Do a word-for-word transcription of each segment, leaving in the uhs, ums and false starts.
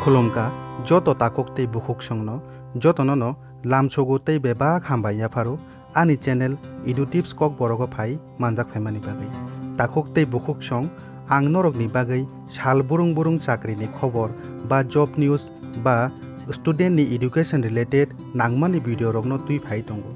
Khulumkha joto takhuk tei bukhuksongno, jotono no lamsogo tei bebak hambai yapharo ani channel Edu Tips Kokborogo phai manjak phaimani bagwi. Takhuk tei bukhuksong, ang norokni bagwi sal burung burung chakrini khobor ba job news ba student ni education related nangmani video rokno twi phai tongo.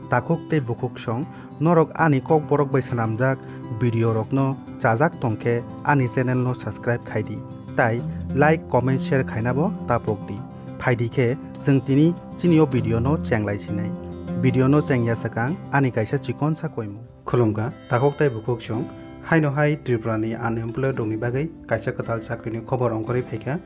Takhuk tei bukhuksong, norok ani Kokborok bai swnamjak video rokno chajak tongkhe ani channel no subscribe khaidi, tai like, comment, share khainabo tapokdi. Phaidi khe chwng tini chini o video no chenglai sinai. Video no chengya swkang ani kaisa chikonsa koimung. Khulumkha takhuk tei bukhuksong, haino hai Tripura ni unemployed rokni bagwi kaisa kwtal chakrini khobor ongkhorwi phaikha.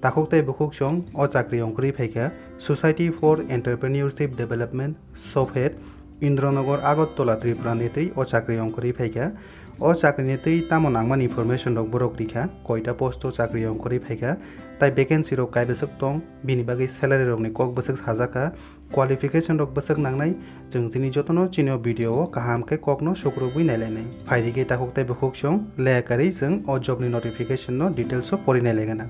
Takhuk tei bukhuksong, o chakri ongkhorwi phaikha Society for Entrepreneurship Development, SOFED, Indranagar, Agartala, Tripura ni twi o chakri ongkhorwi phaikha. O chakri ni twi tamo nangmani information rok borok rikha, koita post o chakri ongkhorwi phaikha, tai vacancy rok kaibwswk tong, bini bagwi salary rokni kok bwswk sajakha, qualification rok bwswk nangnai, chwng chini jotono chini o video o kaham khe kokno sukrubwi nailainai. Phaidi khe takhuk tei bukhuksong, leya karwi chwng o job ni notification no details o pori nailaigana.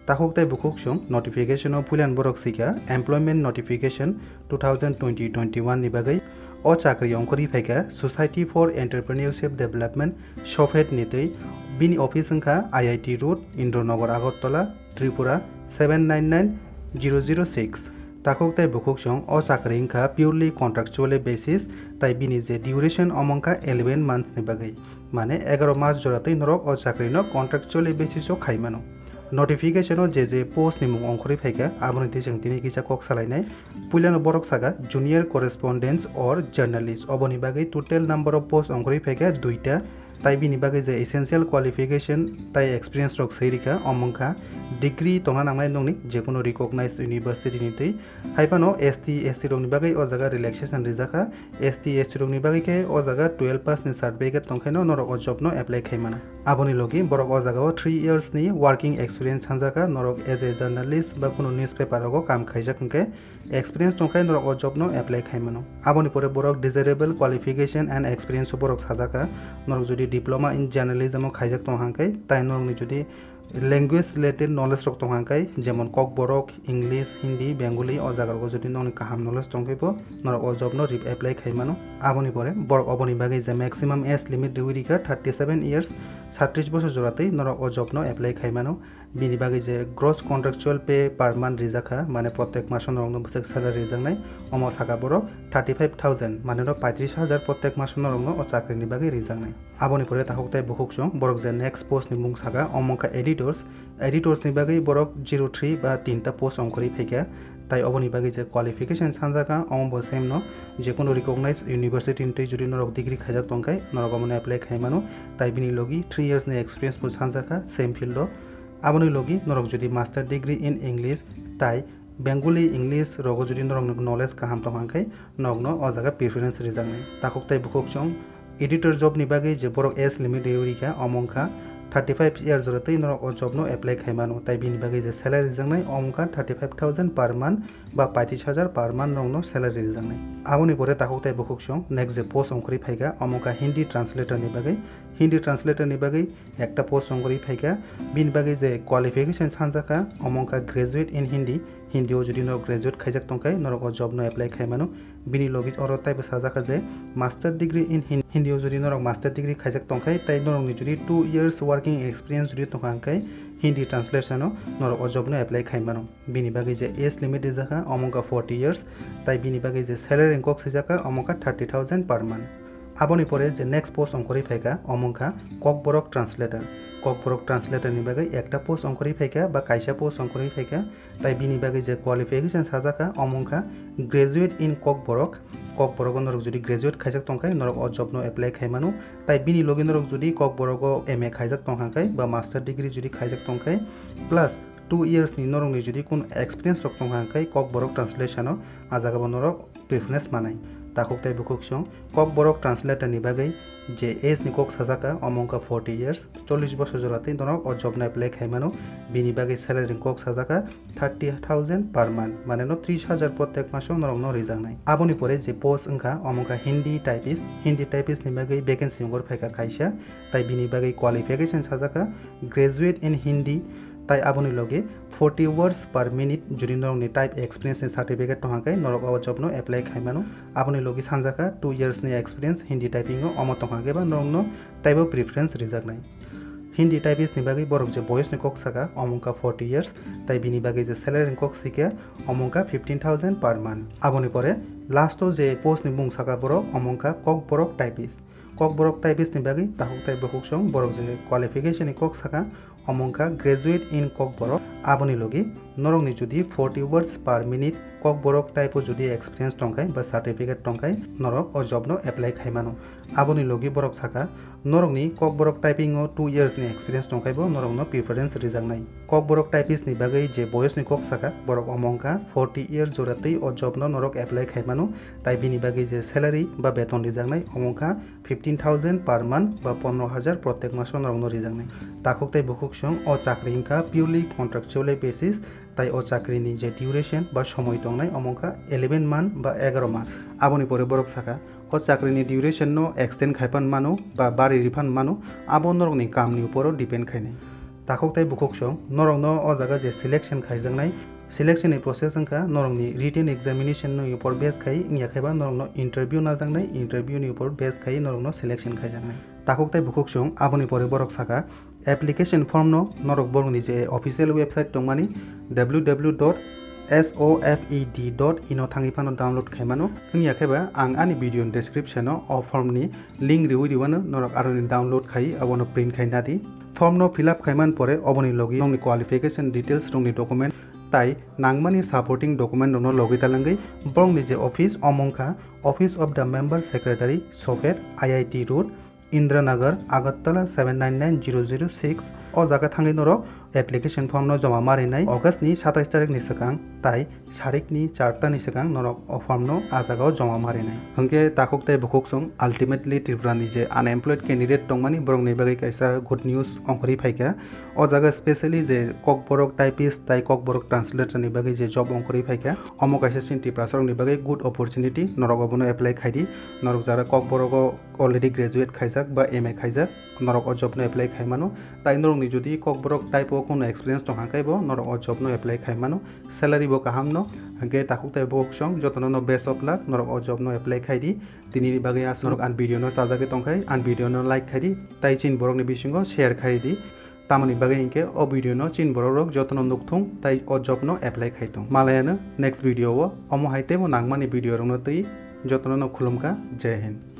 Takhuk tei bukhuksong, notification o puilan borok sikha Employment Notification two thousand twenty twenty-one ni bagwi. O chakri ongkhorwi phaikha Society for Entrepreneurship Development, SOFED ni twi. Bini office wngkha I I T Road, Indranagar, Agartala, Tripura seven nine nine zero zero six. Takhuk tei bukhuksong, o chakri wngkha purely contractual basis, tai bini je duration omo wngkha eleven months ni bagwi, mane egaroh mas jora twi norok o chakri no contractual basis o khai mano. Notification o je je post ni mung ongkhorwi phaikha, aboni twi chwng tini kisa kok salainai. Puilano borok saka junior correspondence or journalist, oboni bagwi total number of post ongkhorwi phaikha duita. Tai bini bagwi je essential qualification tai experience rok swi rikha, omo wngkha degree tongna nangnai nokni jekono recognized university ni twi. Hai phano S T, S C rokni bagwi o jaga relaxation rijakha. S T, S C rokni bagwi khe o jaga twelve pass ni certificate tongkhaino norok o job no apply khai mano. Aboni logi borok o jaga o three years ni working experience sanjakha, norok as a journalist ba kunu newspaper rogo kam khaijak hwnkhe experience tongkhai norok o job no apply khai mano. Aboni pore borok desirable qualification and experience o borok sajakha, norok jodi diploma in journalism o khaijak tong hwnkhe, tai norokni jodi language related knowledge rok tong hwnkhe, jemon Kokborok, English, Hindi, Bengali, o jaga rogo jodi nokni kaham knowledge tongkhe bo norok o job no rip apply khai mano. Aboni pore borok oboni bagwi je maximum age limit riwi rikha thirty seven years, satris bosor jora twi norok o job no apply khai mano. Bini bagwi je gross contractual pay per month rijakha, mane protek maso norokno bwswk salary rijaknai, omo saka borok thirty five thousand, mane no paitris hajar protek maso norokno o chakrini bagwi rijaknai. Aboni pore takhuk tei bukhuksong, borok je next post ni mung saka, omo wngkha editors. Editors ni bagwi borok zero three ba tinta post ongkhorwi phaikha. Tai oboni bagwi je qualification sanjakha, omo bo same no, jekono recognized university ni twi jodi norok degree khaijak tongkhai, norok omono apply khai mano. Tai bini logi three years ni experience bo sanjakha same field o. Aboni logi norok jodi master degree in English tai Bengali, English rogo jodi norok knowledge kaham tong hwnkhe, norokno o jaga preference rijaknai. Takhuk tei bukhuksong, editor job ni bagwi je borok age limit riwi rikha, omo wngkha thirty five year jora twi norok o job no apply khai mano, tai bini bagwi je salary rijaknai, omo wngkha thirty five thousand per month ba paitris hajar per month norokno salary rijaknai. Aboni pore takhuk tei bukhuksong next je post ongkhorwi phaikha, omo wngkha Hindi translator ni bagwi. Hindi translator ni bagwi ekta post ongkhorwi phaikha, bini bagwi je qualification sanjakha, omo wngkha graduate in Hindi. Hindi o jodi norok graduate khaijak tongkhai, norok o job no apply khai mano. Bini logi oro taibo sajakha je master degree in Hin-, Hindi o jodi norok master degree khaijak tongkhai, tai norokni jodi two years working experience jodi tongkha hwnkhe, Hindi translation o norok o job no apply khai mano. Bini bagwi je age limit rijakha, omo wngkha forty years, tai bini bagwi je salary wngkok swijakha, omo wngkha thirty thousand per month. Aboni pore je next post ongkhorwi phaikha, omo wngkha Kokborok translator. Kokborok translator ni bagwi ekta post ongkhorwi phaikha ba kaisa post ongkhorwi phaikha, tai bini bagwi je qualification sajakha, omo wngkha graduate in Kokborok. Kokborok o norok jodi graduate khaijak tongkhai, norok o job no apply khai mano. Tai bini logi norok jodi Kokborok o M A khaijak tongkha khe ba master degree jodi khaijak tongkhai, plus two years ni norokni jodi kun experience rok tongkha khe Kokborok translation o, a jaga bo norok preference manai. Takhuk tei bukhuksong, Kokborok translator ni bagwi je age ni kok sajaka, omo wngkha forty years, chollish bosor jora tei norok o job no apply khai mano. Bini bagwi salary ni kok sajaka thirty thousand per month, mane no tris hajar protek maso norok no rijaknai. Aboni pore je post wngkha, omo wngkha Hindi typist. Hindi typist ni bagwi vacancy ongkhor phaikha kaisa, tai bini bagwi qualification sajaka graduate in Hindi, tai aboni loge forty words per minute jodi norokni type experience ni certificate tongkha khe norok o job no apply khai mano. Aboni logi sanjakha two years ni experience Hindi typing o, omo tongkha khe ba norokno teibo preference rijaknai. Hindi typist ni bagwi borok je boyos ni kok saka, omo wngkha forty years, tai bini bagwi je salary ni kok sikha, omo wngkha fifteen thousand per month. Aboni pore last o je post ni mung saka borok, omo wngkha Kokborok typist. Kokborok typist ni bagwi takhuk tai bukhuk song borok je qualification ni kok saka, omo wngkha graduate in Kokborok. Aboni logi norokni jodi forty words per minute Kokborok type o jodi experience tongkhai ba certificate tongkhai, norok o job no apply khai mano. Aboni logi borok saka, norokni Kokborok typing o two years ni experience tongkhai bo norokno preference rijaknai. Kokborok typist ni bagwi je boyos ni kok saka, borok omo wngkha forty years jora tei o job no norok apply khai mano, tai bini bagwi je salary ba beton rijaknai omo wngkha fifteen thousand per month ba pondro hajar protek maso norokno rijaknai. Takhuk tei bukhuk song o chakri wngkha purely contractual basis, tai o chakri ni je duration ba somoi tongnai omo wngkha eleven month ba egaro mas. Aboni pore borok saka, o chakri ni duration no extend khai phan mano ba bari ri phan mano, abo norokni kam ni upor o depend khainai. Takhuk tei bukhuk song norokno o jaga je selection khaijaknai, selection ni process wngkha norokni written examination ni upor base khai, wngya khe ba norokno interview najaknai, interview ni upor base khai norokno selection khaijaknai. Takhuk tei bukhuk song aboni pore borok saka, application form no norok borokni je official website tongmani W W W dot sofed dot in o thangwi phano download khai mano. Wngya khe ba ang ani video ni description o o form ni link riwi riwano norok aroni download khai abono print khai nadi. Form no fill up khai man pore oboni logi nokni qualification details rokni document tai nangmani supporting document rokno logi talangwi borokni je office omo wngkha Office of the Member Secretary, Sofed, I I T Road, Indranagar, Agartala seven nine nine zero zero six. O jaga thangwi norok application form no joma marinai August ni satais tarik ni swkang tai sarik ni char ta ni swkang norok o form no a jaga o joma marinai. Hwnkhe takhuk tei bukhuk song ultimately Tripura ni je unemployed candidate tongmani borok ni bagwi kaisa good news ongkhorwi phaikha. O jaga specially je Kokborok typist tai Kokborok translator ni bagwi je job ongkhorwi phaikha, omo kaisa chini Tiprasa rok ni bagwi good opportunity, norok obono apply khaidi. Norok jara Kokborok o already graduate khaijak ba M A khaijak, norok o job no apply khai mano. Tai norok ni jodi Kokborok type o kono experience tong kha khe bo norok o job no apply khai mano. Salary bo kaham no, hwnkhe takhuk tai bukhuk song jotono no best of luck, norok o job no apply khai di. Tini ni bagwi aswk norok an video no chajagwi tong khai, an video no like khai di, tai chini borok ni bisingo share khai di. Tamoni bagwi hinkhe o video no chini borok rok jotono nukthung tai o job no apply khai thung. Malayano next video o omo hai teibo nangmani video rok no twi jotono no khulumkha. Jai Hind.